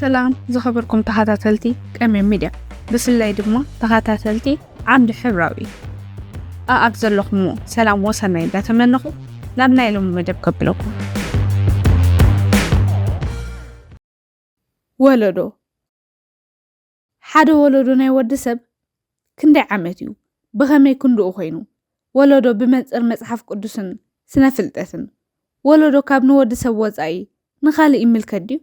ሰላም ዝኸበርኩም ተኸታተልቲ ቀመም ሚድያ፣ ብፍላይ ድማ ተኸታተልቲ ዓምዲ ሕብራዊ፣ ኣኣብ ዘለኹምዎ ሰላም ወሰናይ እንዳተመነኹ፣ ናብ ናይ ሎሚ መደብ ከብለኩም። ወለዶ። ሓደ ወለዶ ናይ ወዲ ሰብ ክንደይ ዓመት እዩ? ብኸመይ ክንድኡ ኮይኑ? ወለዶ ብመንጽር መጽሓፍ ቅዱስን ስነ ፍልጠትን፣ ወለዶ ካብ ንወዲ ሰብ ወጻኢ ንኻልእ ይምልከት ድዩ?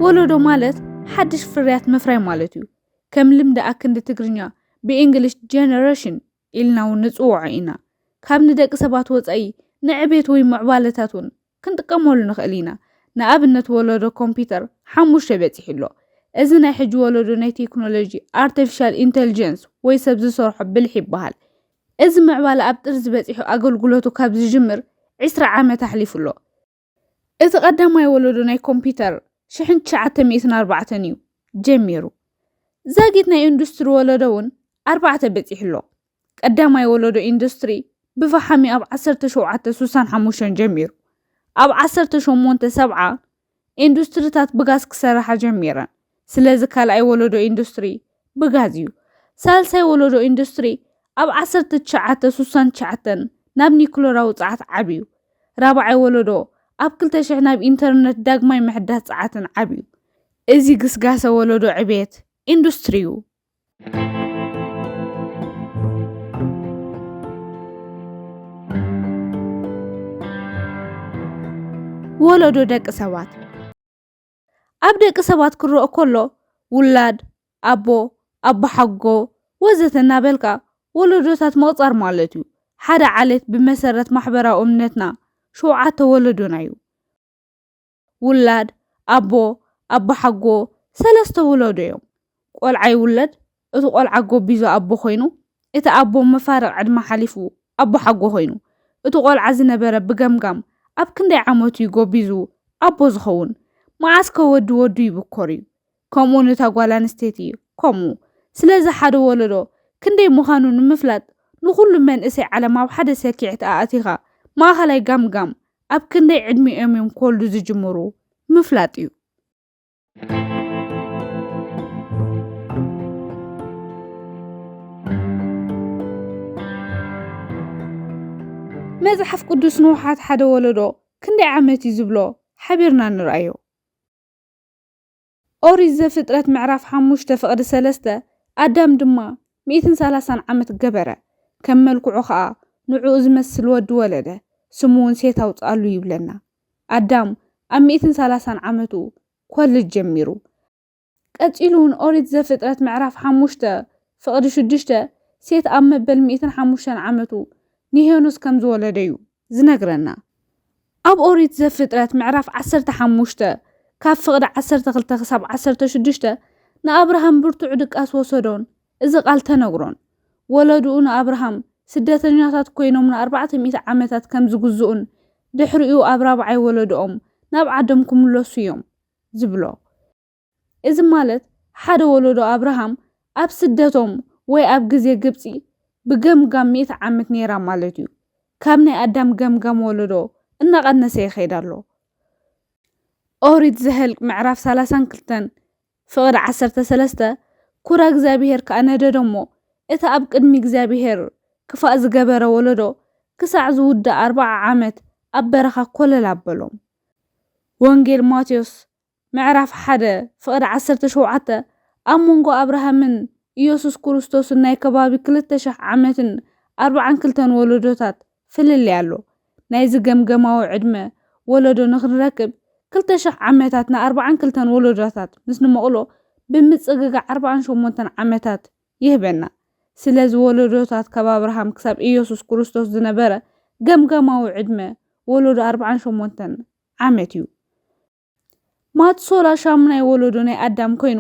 ወለዶ ማለት ሓድሽ ፍርያት ምፍራይ ማለት እዩ። ከም ልምዲ ኣክንዲ ትግርኛ ብእንግሊሽ ጀነሬሽን ኢልና እውን ንጽውዖ ኢና። ካብ ንደቂ ሰባት ወጻኢ ንዕቤት ወይ ምዕባለታት እውን ክንጥቀመሉ ንኽእል ኢና። ንኣብነት ወለዶ ኮምፒውተር ሓሙሽተ በጺሑ ኣሎ። እዚ ናይ ሕጂ ወለዶ ናይ ቴክኖሎጂ ኣርቲፊሻል ኢንተሊጀንስ ወይ ሰብ ዝሰርሖ ብልሒ ይበሃል። እዚ ምዕባለ ኣብ ጥርዚ በጺሑ ኣገልግሎቱ ካብ ዝጅምር ዕስራ ዓመት ኣሕሊፉ ኣሎ። እቲ ቀዳማይ ወለዶ ናይ ኮምፒውተር ሽሕን ትሽዓተ ሚእትን ኣርባዕተን እዩ ጀሚሩ። ዛጊት ናይ ኢንዱስትሪ ወለዶ እውን ኣርባዕተ በጺሑ ኣሎ። ቀዳማይ ወለዶ ኢንዱስትሪ ብፈሓሚ ኣብ ዓሰርተ ሸውዓተ ስሳን ሓሙሽተን ጀሚሩ። ኣብ ዓሰርተ ሸሞንተ ሰብዓ ኢንዱስትሪታት ብጋዝ ክሰርሓ ጀሚረን። ስለዚ ካልኣይ ወለዶ ኢንዱስትሪ ብጋዝ እዩ። ሳልሳይ ወለዶ ኢንዱስትሪ ኣብ ዓሰርተ ትሽዓተ ስሳን ትሽዓተን ናብ ኒኩለራዊ ጸዓት ዓብዩ። ራብዓይ ወለዶ ኣብ ክልተ ሽሕ ናብ ኢንተርነት ዳግማይ ምሕዳስ ጸዓትን ዓብዩ። እዚ ግስጋሰ ወለዶ ዕቤት ኢንዱስትሪ እዩ። ወለዶ ደቂ ሰባት። ኣብ ደቂ ሰባት ክረኦ ከሎ ውላድ፣ ኣቦ፣ ኣቦሓጎ ወዘተ እናበልካ ወለዶታት ምቕጻር ማለት እዩ። ሓደ ዓሌት ብመሰረት ማሕበራዊ እምነትና ሸውዓተ ወለዶና እዩ። ውላድ፣ ኣቦ፣ ኣቦሓጎ ሰለስተ ወለዶ እዮም። ቆልዓ ይውለድ፣ እቲ ቆልዓ ጎቢዙ ኣቦ ኮይኑ፣ እቲ ኣቦ መፋርቕ ዕድመ ሓሊፉ ኣቦሓጎ ኮይኑ፣ እቲ ቆልዓ ዝነበረ ብገምጋም ኣብ ክንደይ ዓመቱ እዩ ጎቢዙ ኣቦ ዝኸውን? መዓስ ከ ወዲ ወዱ ይብኮር እዩ? ከምኡ ነታ ጓል ኣንስተይቲ ከምኡ። ስለዚ ሓደ ወለዶ ክንደይ ምዃኑ ንምፍላጥ ንኹሉ መንእሰይ ዓለም ኣብ ሓደ ሰኪዕት ኣእቲኻ ማእኸላይ ጋምጋም ኣብ ክንደይ ዕድሚኦም እዮም ክወልዱ ዝጅምሩ ምፍላጥ እዩ። መጽሓፍ ቅዱስ ንውሓት ሓደ ወለዶ ክንደይ ዓመት እዩ ዝብሎ ሓቢርና ንርኣዮ። ኦሪት ዘፍጥረት ምዕራፍ ሓሙሽተ ፍቕዲ ሰለስተ፣ ኣዳም ድማ ሚእትን ሰላሳን ዓመት ገበረ፣ ከም መልክዑ ኸኣ ንዕኡ ዝመስል ወዲ ወለደ፣ ስሙ እውን ሴት ኣውጽኣሉ ይብለና። ኣዳም ኣብ ሚእትን ሰላሳን ዓመቱ ኮልጅ ጀሚሩ። ቀጺሉ እውን ኦሪት ዘፍጥረት ምዕራፍ ሓሙሽተ ፍቕዲ ሽዱሽተ፣ ሴት ኣብ መበል ሚእትን ሓሙሽተን ዓመቱ ንሄኖስ ከም ዝወለደ እዩ ዝነግረና። ኣብ ኦሪት ዘፍጥረት ምዕራፍ ዓሰርተ ሓሙሽተ ካብ ፍቕዲ ዓሰርተ ክልተ ክሳብ ዓሰርተ ሽዱሽተ ንኣብርሃም ብርቱዕ ድቃስ ወሰዶን እዚ ቃል ተነግሮን። ወለድኡ ንኣብርሃም ስደተኛታት ኮይኖም ንኣርባዕተ ሚእቲ ዓመታት ከም ዝግዝኡን ድሕሪኡ ኣብ ራብዓይ ወለድኦም ናብ ዓዶም ክምለሱ እዮም ዝብሎ። እዚ ማለት ሓደ ወለዶ ኣብርሃም ኣብ ስደቶም ወይ ኣብ ግዜ ግብጺ ብገምጋም ሚእቲ ዓመት ነይራ ማለት እዩ። ካብ ናይ ኣዳም ገምጋም ወለዶ እናቐነሰ ይኸይድ ኣሎ። ኦሪት ዘኍልቍ ምዕራፍ ሰላሳን ክልተን ፍቕዲ ዓሰርተ ሰለስተ፣ ኩራ እግዚኣብሄር ከኣ ነደዶ እሞ፣ እቲ ኣብ ቅድሚ እግዚኣብሄር ክፋእ ዝገበረ ወለዶ ክሳዕ ዝውዳእ ኣርብዓ ዓመት ኣብ በረኻ ኮለል ኣበሎም። ወንጌል ማቴዎስ ምዕራፍ ሓደ ፍቕዲ ዓሰርተ ሸውዓተ፣ ኣብ መንጎ ኣብርሃምን ኢየሱስ ክርስቶስን ናይ ከባቢ ክልተ ሽሕ ዓመትን ኣርብዓን ክልተን ወለዶታት ፍልልይ ኣሎ። ናይዚ ገምገማዊ ዕድመ ወለዶ ንኽንረክብ፣ ክልተ ሽሕ ዓመታት ንኣርብዓን ክልተን ወለዶታት ምስ ንመቕሎ፣ ብምጽግጋዕ ኣርብዓን ሸሞንተን ዓመታት ይህበና። ስለዚ ወለዶታት ካብ ኣብርሃም ክሳብ ኢየሱስ ክርስቶስ ዝነበረ ገምገማዊ ዕድመ ወለዶ ኣርብዓን ሸሞንተን ዓመት እዩ። ማትሶላ ሻሙናይ ወለዶ ናይ ኣዳም ኮይኑ፣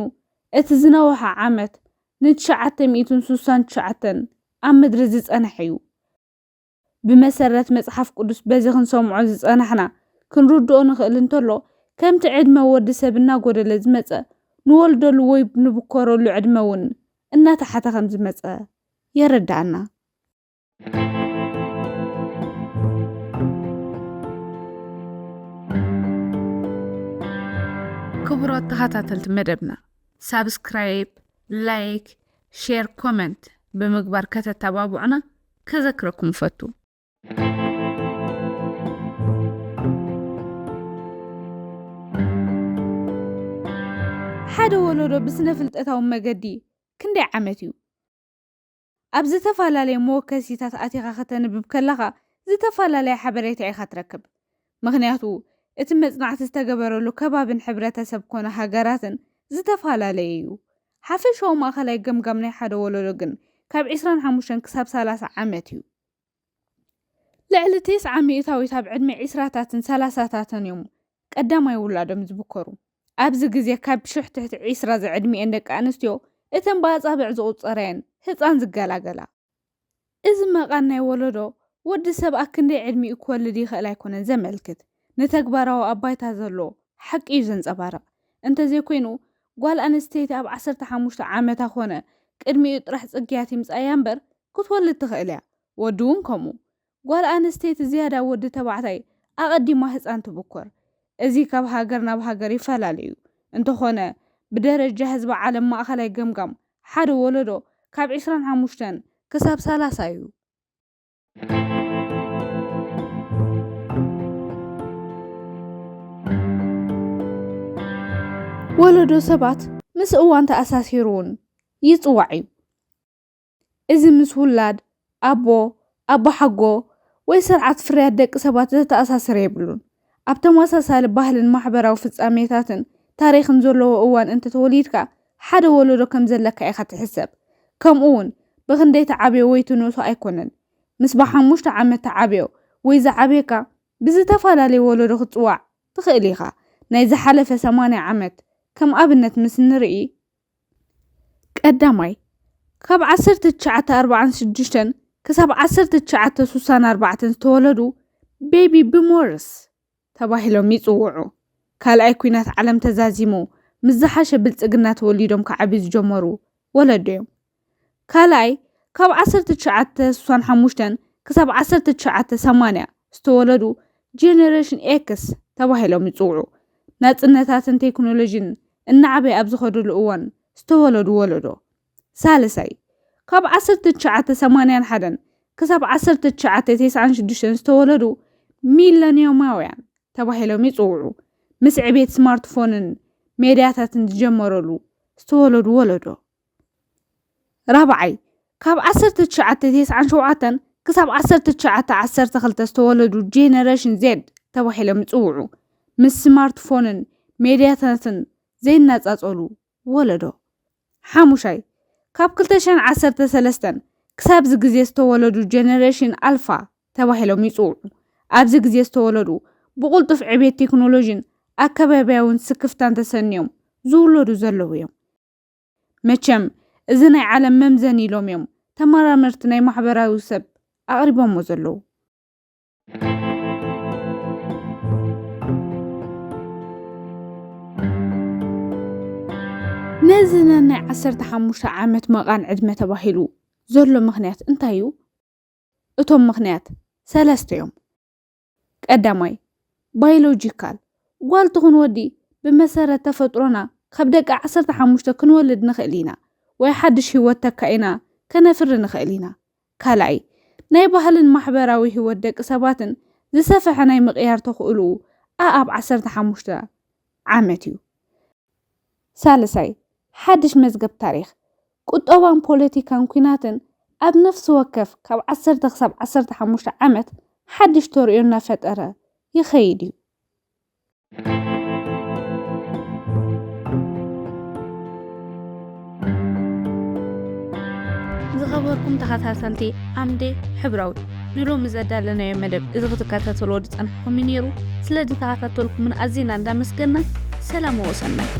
እቲ ዝነውሐ ዓመት ንትሽዓተ ሚእትን ስሳን ትሽዓተን ኣብ ምድሪ ዝጸንሐ እዩ። ብመሰረት መጽሓፍ ቅዱስ በዚ ክንሰምዖ ዝጸናሕና ክንርድኦ ንኽእል እንተሎ፣ ከምቲ ዕድመ ወዲ ሰብ እናጎደለ ዝመጸ፣ ንወልደሉ ወይ ንብኮረሉ ዕድመ እውን እናተሓተ ከም ዝመጸ የረድኣና። ክቡራት ተኸታተልቲ መደብና፣ ሳብስክራይብ፣ ላይክ፣ ሼር፣ ኮመንት ብምግባር ከተተባብዑና ከዘክረኩም እፈቱ። ሓደ ወለዶ ብስነ ፍልጠታዊ መገዲ ክንደይ ዓመት እዩ? ኣብ ዝተፈላለየ መወከሲታት ኣቲኻ ከተንብብ ከለኻ ዝተፈላለየ ሓበሬታ ኢኻ ትረክብ። ምኽንያቱ እቲ መጽናዕቲ ዝተገበረሉ ከባብን ሕብረተሰብ ኮነ ሃገራትን ዝተፈላለየ እዩ። ሓፈሻዊ ማእኸላይ ገምጋም ናይ ሓደ ወለዶ ግን ካብ ዕስራን ሓሙሽተን ክሳብ ሰላሳ ዓመት እዩ። ልዕሊ ተስዓ ሚእታዊት ኣብ ዕድመ ዕስራታትን ሰላሳታትን እዮም ቀዳማይ ውላዶም ዝብከሩ። ኣብዚ ግዜ ካብ ሽሕ ትሕቲ ዕስራ ዝዕድሚኤን ደቂ ኣንስትዮ እተን ብኣጻብዕ ዝቑጸረየን ህጻን ዝገላገላ። እዚ መቓን ናይ ወለዶ ወዲ ሰብ ኣክንደይ ዕድሚኡ ክወልድ ይኽእል ኣይኮነን ዘመልክት፣ ንተግባራዊ ኣብ ባይታ ዘሎ ሓቂ እዩ ዘንጸባርቕ። እንተዘይኮይኑ ጓል ኣንስተይቲ ኣብ ዓሰርተ ሓሙሽተ ዓመታ ኮነ ቅድሚኡ ጥራሕ ጽግያት ይምጻያ እምበር ክትወልድ ትኽእል እያ። ወዲ እውን ከምኡ። ጓል ኣንስተይቲ ዝያዳ ወዲ ተባዕታይ ኣቐዲማ ህጻን ትብኮር። እዚ ካብ ሃገር ናብ ሃገር ይፈላለ እዩ። እንተኾነ ብደረጃ ህዝቢ ዓለም ማእኸላይ ገምጋም ሓደ ወለዶ ካብ ዕስራን ሓሙሽተን ክሳብ ሰላሳ እዩ። ወለዶ ሰባት ምስ እዋን ተኣሳሲሩ እውን ይጽዋዕ እዩ። እዚ ምስ ውላድ፣ ኣቦ፣ ኣቦሓጎ ወይ ስርዓት ፍርያት ደቂ ሰባት ዘተኣሳስር የብሉን። ኣብ ተመሳሳሊ ባህልን ማሕበራዊ ፍጻሜታትን ታሪኽን ዘለዎ እዋን እንተተወሊድካ ሓደ ወለዶ ከም ዘለካ ኢኻ ትሕሰብ። ከምኡ እውን ብኽንደይ ትዓብዮ ወይ ትንእሶ ኣይኮነን። ምስ ብሓሙሽተ ዓመት ትዓብዮ ወይ ዝዓብየካ ብዝተፈላለየ ወለዶ ክትጽዋዕ ትኽእል ኢኻ። ናይ ዝሓለፈ ሰማንያ ዓመት ከም ኣብነት ምስ ንርኢ፣ ቀዳማይ፣ ካብ ዓሰርተ ትሽዓተ ኣርባዓን ሽዱሽተን ክሳብ ዓሰርተ ትሽዓተ ስሳን ኣርባዕተን ዝተወለዱ ቤቢ ቡመርስ ተባሂሎም ይጽውዑ። ካልኣይ ኲናት ዓለም ተዛዚሙ ምስ ዝሓሸ ብልጽግና ተወሊዶም ክዓብዩ ዝጀመሩ ወለዶ እዮም። ካልኣይ፣ ካብ ዓሰርተ ትሽዓተ ስሳን ሓሙሽተን ክሳብ ዓሰርተ ትሽዓተ ሰማንያ ዝተወለዱ ጀነሬሽን ኤክስ ተባሂሎም ይጽውዑ። ናጽነታትን ቴክኖሎጂን እናዓበየ ኣብ ዝኸደሉ እዋን ዝተወለዱ ወለዶ። ሳልሳይ፣ ካብ ዓሰርተ ትሽዓተ ሰማንያን ሓደን ክሳብ ዓሰርተ ትሽዓተ ተስዓን ሽዱሽተን ዝተወለዱ ሚለኒዮማውያን ተባሂሎም ይጽውዑ። ምስ ዕቤት ስማርትፎንን ሜድያታትን ዝጀመረሉ ዝተወለዱ ወለዶ። ራብዓይ፣ ካብ ዓሰርተ ትሽዓተ ተስዓን ሸውዓተን ክሳብ ዓሰርተ ትሽዓተ ዓሰርተ ክልተ ዝተወለዱ ጀነሬሽን ዜድ ተባሂሎም ይጽውዑ። ምስ ስማርትፎንን ሜድያታትን ዘይናጻጸሉ ወለዶ። ሓሙሻይ፣ ካብ ክልተ ሽሕን ዓሰርተ ሰለስተን ክሳብዚ ግዜ ዝተወለዱ ጀነሬሽን ኣልፋ ተባሂሎም ይጽውዑ። ኣብዚ ግዜ ዝተወለዱ ብቕልጡፍ ዕቤት ቴክኖሎጂን ኣከባብያውን ስክፍታን ተሰንዮም ዝውለዱ ዘለዉ እዮም። መቸም እዚ ናይ ዓለም መምዘኒ ኢሎም እዮም ተመራመርቲ ናይ ማሕበራዊ ሰብ ኣቕሪቦሞ ዘለዉ። ነዚ ነናይ ዓሰርተ ሓሙሽተ ዓመት መቓን ዕድመ ተባሂሉ ዘሎ ምኽንያት እንታይ እዩ? እቶም ምኽንያት ሰለስተ እዮም። ቀዳማይ፣ ባዮሎጂካል። ጓል ትኹን ወዲ ብመሰረት ተፈጥሮና ካብ ደቂ ዓሰርተ ሓሙሽተ ክንወልድ ንኽእል ኢና ወይ ሓድሽ ህይወት ተካኢና ከነፍሪ ንኽእል ኢና። ካልኣይ፣ ናይ ባህልን ማሕበራዊ ህይወት ደቂ ሰባትን ዝሰፈሐ ናይ ምቕያር ተኽእልኡ ኣኣብ ዓሰርተ ሓሙሽተ ዓመት እዩ። ሳልሳይ፣ ሓድሽ መዝገብ ታሪኽ። ቁጠባን ፖለቲካን ኲናትን ኣብ ነፍሲ ወከፍ ካብ ዓሰርተ ክሳብ ዓሰርተ ሓሙሽተ ዓመት ሓድሽ ተርእዮ እናፈጠረ ይኸይድ እዩ። ዝኸበርኩም ተኸታተልቲ ዓምዲ ሕብራዊ፣ ንሎሚ ዘዳለናዮ መደብ እዚ ክትከታተልዎ ዝጸናሕኩም እዩ ነይሩ። ስለ ዝተኸታተልኩምን ኣዚና እንዳመስገና፣ ሰላም ወሰናይ።